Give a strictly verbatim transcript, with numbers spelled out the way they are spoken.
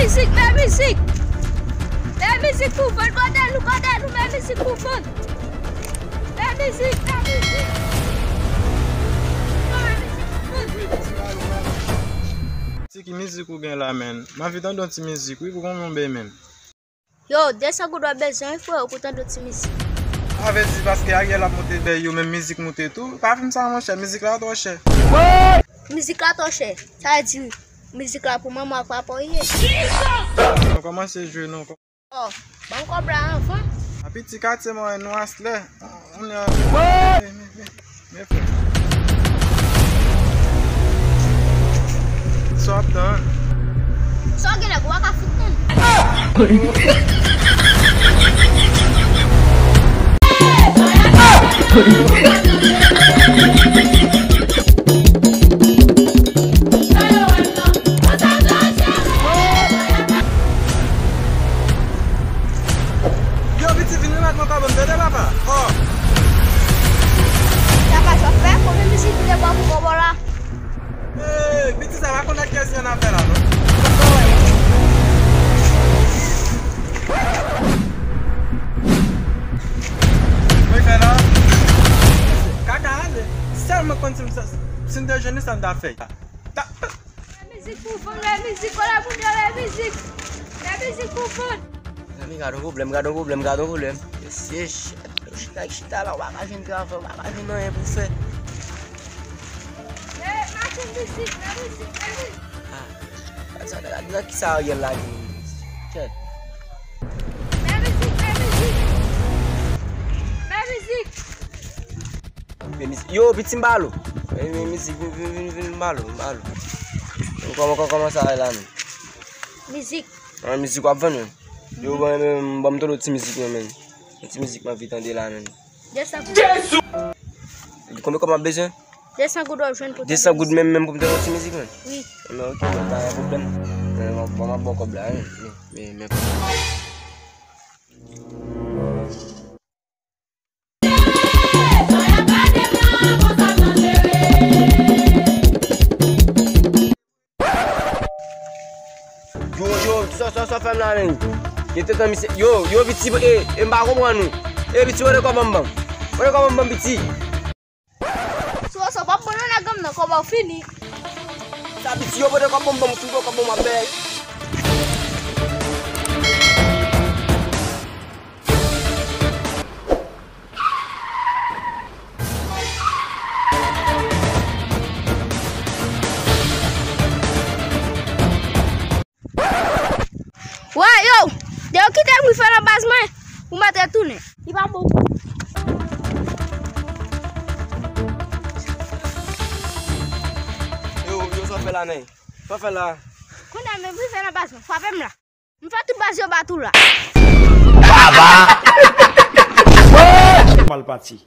Mizik, men mizik. Men mizik pou vann, gade nou, gade nou, men mizik pou vann. Men mizik, men mizik. Men mizik pou vann. Ti ki mizik ou gen la, menn? M anvi tande yon ti mizik, wi, pou konbyen w bay, menn? Yo, de san goud w ap bezwen, wi, freo, pou tande yon ti mizik. Sa vle di paske Ariel ap monte bèy yo, menm mizik monte tou? Pa fè m sa, monchè, mizik la twò chè. Mizik la twò chè. Sa vle di mizik la pou manman ak papa w ye. Nou kòmanse jwe, non. Oh, ban m kòb la anvan. A piti katye mwen nou aslè. On, on, men, men, men, men, frè. Sa w ap tann? Sa w gen nèg ou pa ka fout tann. Yo, piti, vin remèt mwen kòb mwen, tande, papa. Oh. Sa pa sa fè, konbyen mizik ki te ba pou kòb la? Hey, piti, sa pa konn ak kèzye n ap fè la, non? Mwen fè la. Kaka ale. Sèlman konn si m sa, si m te jwenn li, sa m ta fè. Ta- Fè mizik pou vann, fè mizik, kola pou mwen, fè mizik. Fè mizik pou vann. Mezanmi, gad yon pwoblèm, gad yon pwoblèm, gad yon pwoblèm. Mesye, chèt, yo chita, chita la, w pa ka jwenn travay, w pa ka jwenn anyen pou fè. Fè mache mizik, fè mizik, fè mizik. Ah, gad sa, gad nan ki sa Ariel lage menm. Chèt. Fè mizik, fè mizik. Fè mizik. Men mizik. Yo, piti, m ba l ou. Men, men mizik, vin, vin, vin, vin, m ba l ou, m ba l ou. Kòman, kòman, kòman sa a la menm? Mizik. Ah, mizik w ap vann menm? Yo, ban, ban, ban m tande ti mizik non, menm. Ti mizik m anvi tande la, menm. De san goud. Konbyen kòb m ap bezwen? De san goud w ap jwenn pou tande. De san goud menm, menm pou m tande ti mizik, menm? Wi. Men ok, pa gen pwoblèm. Men, bon, m ap ba w kòb la, men, men, men. Yo, yo, sa, sa, sa fè m la, menm? Gen tan misye, yo, yo, piti, e, e, m pa konprann ou. E, piti, pote kòb an ban m. Pote kòb an ban m, piti. Si w pa abandone gòm nan, kòb ou fini. Sa piti yo pote kòb ban m, ban m, tout kòb ban m ap bèy. Wè, yo, de yo kite bri fè nan baz mwen, pou mèt retounen. Li pa bon. Yo, yo, sa w fè la, nèg? Sa w fè la? Kounye a, men bri fè nan baz mwen, frape m la. M fè tout baz yo bat ou la. Baba! Mal pati.